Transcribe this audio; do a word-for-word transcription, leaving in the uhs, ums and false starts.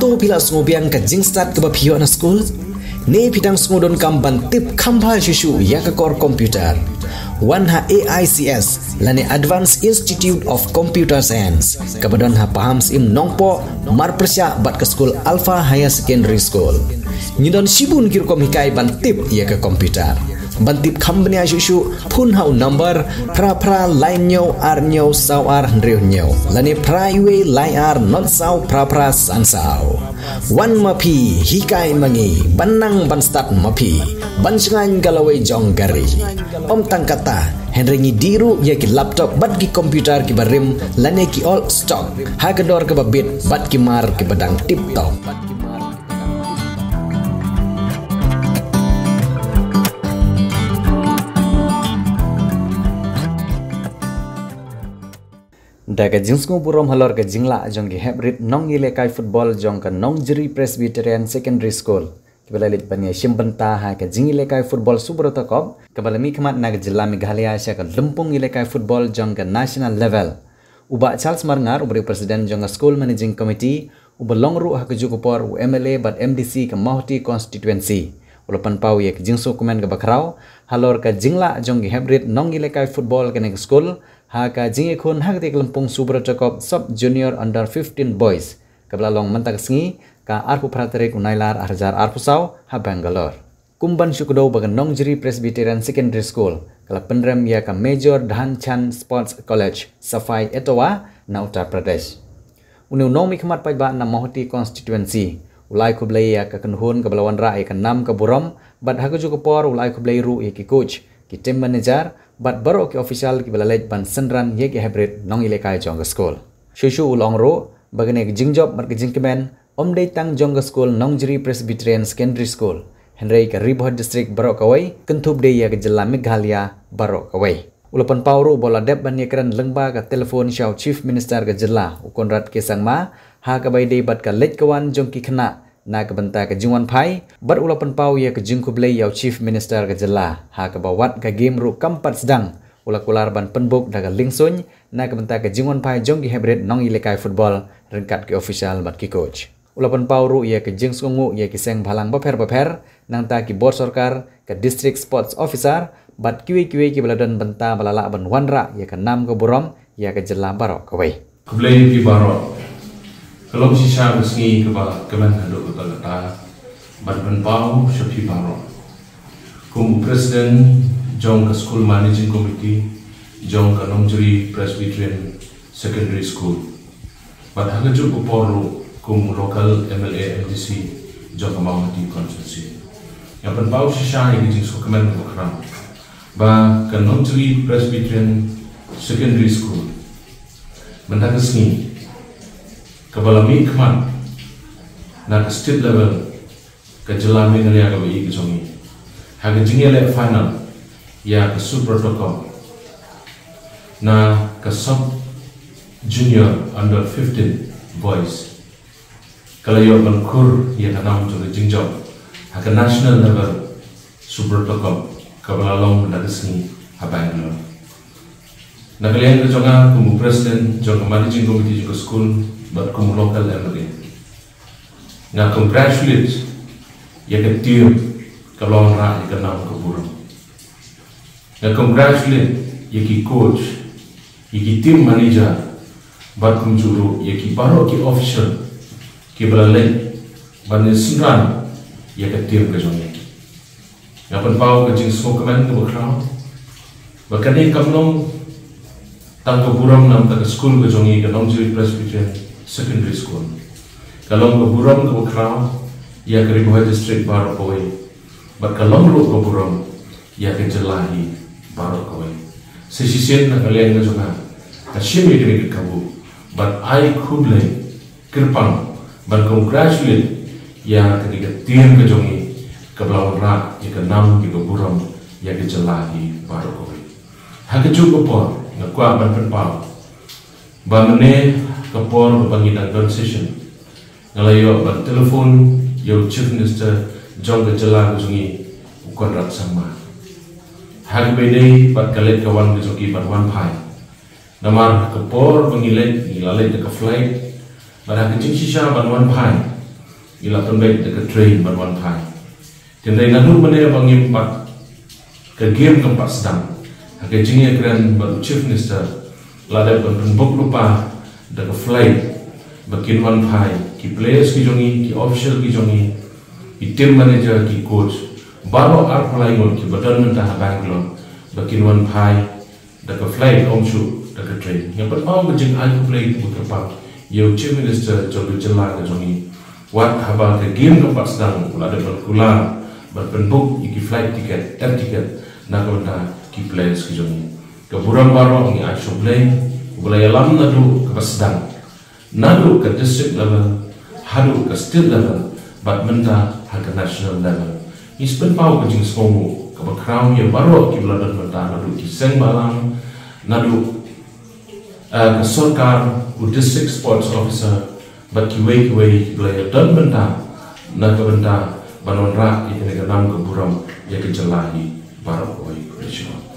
To phi la sngew biang ka jingstad kaba phi ïoh na skul? Ne phi dang sngew donkam ban tip kham bha shuh shuh ïa ka kor computer? Wan ha A I C S lane Advanced Institute of Computer Science, kaba don ha Pahamsyiem Nongpoh, marpyrshah bad ka skul Alpha Higher Secondary School. Ngi don shibun ki rukom hikai ban tip ïa ka computer. Ban tip kham bniah shuh shuh, phone ha u number phra phra lai hynñiew ar hynñiew saw ar hynriew hynñiew lane phra wei lai ar not saw phra phra san saw. Wan ma phi, hikai ma ngi, ban nang ban stad ma phi, ban shngaiñ ka lawei jong ka ri. Ym tang katta, hynrei ngi dih ruh ïa ki laptop bad ki computer kiba rim lane ki old stock ha ka dor kaba bit bad ki mar kiba dang tip top. Da ka jingsngew burom halor ka jinglah jong ki heprit nongïalehkai football jong ka Nongjri Presbyterian Secondary School, kiba la leit ban ïashim bynta ha ka jingïalehkai football Subroto Cup, kaba la mihkhmat na ka jylla Meghalaya sha ka lympung ïalehkai football jong ka national level. U Bah Charles Marngar, uba dei u president jong ka School Managing Committee, uba long ruh ha kajuh ka por u M L A bad M D C ka Mawhati Constituency, u la pynpaw ïa ka jingsngewkmen kaba khraw halor ka jinglah jong ki heprit nongïalehkai football kane ka skul ha ka jingïakhun ha katei ka lympung Subroto Cup Sub Junior Under fifteen Boys, kaba la long mynta ka sngi, ka arphew phra tarik u Nailar ar hajar arphew saw, ha Bangalore. Kum ban shu kdew ba ka Nongjri Presbyterian Secondary School ka la pynrem ïa ka Major Dhyan Chand Sports College, Safai Etawah, na Uttar Pradesh. Une u nongmihkhmat paidbah na Mawhati Constituency u la ai khublei ïa ka kynhun kaba la wanrah ïa ka nam ka burom, bad ha kajuh ka por u la ai khublei ruh ïa ki coach, ki team manager, bad baroh ki official kiba la leit ban synran ïa ki heprit nongïalehkai jong ka skul. Shuh shuh u la ong ruh ba kane ka jingjop bad ka jingkmen ym dei tang jong ka skul Nongjri Presbyterian Secondary School, hynrei ka Ri Bhoi District baroh kawei, kynthup de ïa ka jylla Meghalaya baroh kawei. U la pynpaw ruh ba u la dep ban ïakren lyngba ka telephone sha u Chief Minister ka jylla, u Conrad K Sangma, ha kaba ïadei bad ka leit ka wan jong ki khynnah na ka bynta ka jingwanphai, bad u la pynpaw ïa ka jingkhublei ïa u Chief Minister ka jylla, ha kaba wat ka game ruh kam pat sdang, u la kular ban pynbuk da ka liengsuiñ na ka bynta ka jingwanphai jong ki heprit nongïalehkai football ryngkat ki official bad ki coach. U la pynpaw ruh ïa ka jingsngewnguh ïa ki seng bhalang bapher bapher, nangta ki bor sorkar, ka District Sports Officer, bad kiwei kiwei kiba la don bynta ba la lah ban wanrah ïa ka nam ka burom ïa ka jylla baroh kawei. Khublei ïa phi baroh. Ka long shisha ka sngi kaba kmen haduh katta katta ban pynpaw sha phi baroh. Kum u president jong ka School Managing Committee jong ka Nongjri Presbyterian Secondary School, bad ha kajuh ka por ruh kum u local M L A M D C jong ka Mawhati Constituency, nga pynpaw shisha ïa ka jingsngewkmen kaba khraw ba ka Nongjri Presbyterian Secondary School mynta ka sngi, kaba la mihkhmat na ka state level ka jylla Meghalaya kaba ïeit ka jong ngi, ha ka jingïaleh final ïa ka Subroto Cup na ka Sub Junior Under fifteen Boys, ka la ïoh ban khur ïa ka nam jong ka jingjop ha ka national level Subroto Cup, kaba la long mynta ka sngi ha Bangalore. Na ka liang ka jong nga kum u president jong ka managing committee jong ka school bad kum u local M L A, nga congratulate ïa ka team kaba la wanrah ïa ka nam ka burom. Nga congratulate ïa ki coach, ïa ki team manager, bad kumjuh ruh ïa ki baroh ki official kiba la leit ban ïasynran ïa ka team ka jong ngi. Nga pynpaw ka jingsngewkmen kaba khraw ba kane kam long tang ka burom na ka skul ka jong ngi, ka Nongjri Presbyterian Secondary School. Ka long ka burom kaba khraw ïa ka Ri Bhoi District baroh kawei, bad ka long ruh ka burom ïa ka jylla hi baroh kawei. Sa shisien na ka liang ka jong nga, nga shim ïa kane ka kabu bad ai khublei kyrpang ban congratulate ïa kane ka team ka jong ngi kaba la wanrah ïa ka nam ïa ka burom ïa ka jylla hi baroh kawei. Ha kajuh ka por nga kwah ban pynpaw ba mynne ka por ba ngi dang don session, nga la ïoh ban telephone ïa u Chief Minister jong ka jylla ka jong ngi, u Conrad Sangma, ha kaba ïadei bad ka leit ka wan ka jong ki ban wan phai. Namar ha ka por ba ngi leit, ngi la leit da ka flight, bad ha ka jingshisha ban wan phai, ngi la pynbeit da ka train ban wan phai. Hynrei naduh mynne ba ngim pat, ka game kam pat sdang, ha ka jingïakren bad u Chief Minister la dep ban pynbuk lypa da ka flight ba kin wan phai ki players ki jong ngi, ki official ki jong ngi, ki team manager, ki coach, baroh arphew lai ngut kiba don mynta ha Bangalore ba kin wan phai da ka flight, ym shuh da ka train. Nga pynpaw ka jingai khublei kaba kyrpang ïa u Chief Minister jong ka jylla ka jong ngi, wat haba ka game kam pat sdang u la dep ban kular ban pynbuk ïa ki flight ticket, air ticket na ka bynta ki players ki jong ngi. Ka burom baroh ngi ai sha U Blei uba la ïalam naduh kaba sdang, naduh ka district level haduh ka state level bad mynta ha ka national level. Ngi sa pynpaw ka jingsngewbha kaba khraw ïa baroh kiba la don mynta, naduh ki seng bhalang, naduh, eh, ka sorkar, u district sports officer bad kiwei kiwei kiba la ïadon mynta na ka bynta ban wanrah ïa kane ka nam ka burom ïa ka jylla hi baroh kawei. Khublei shibun.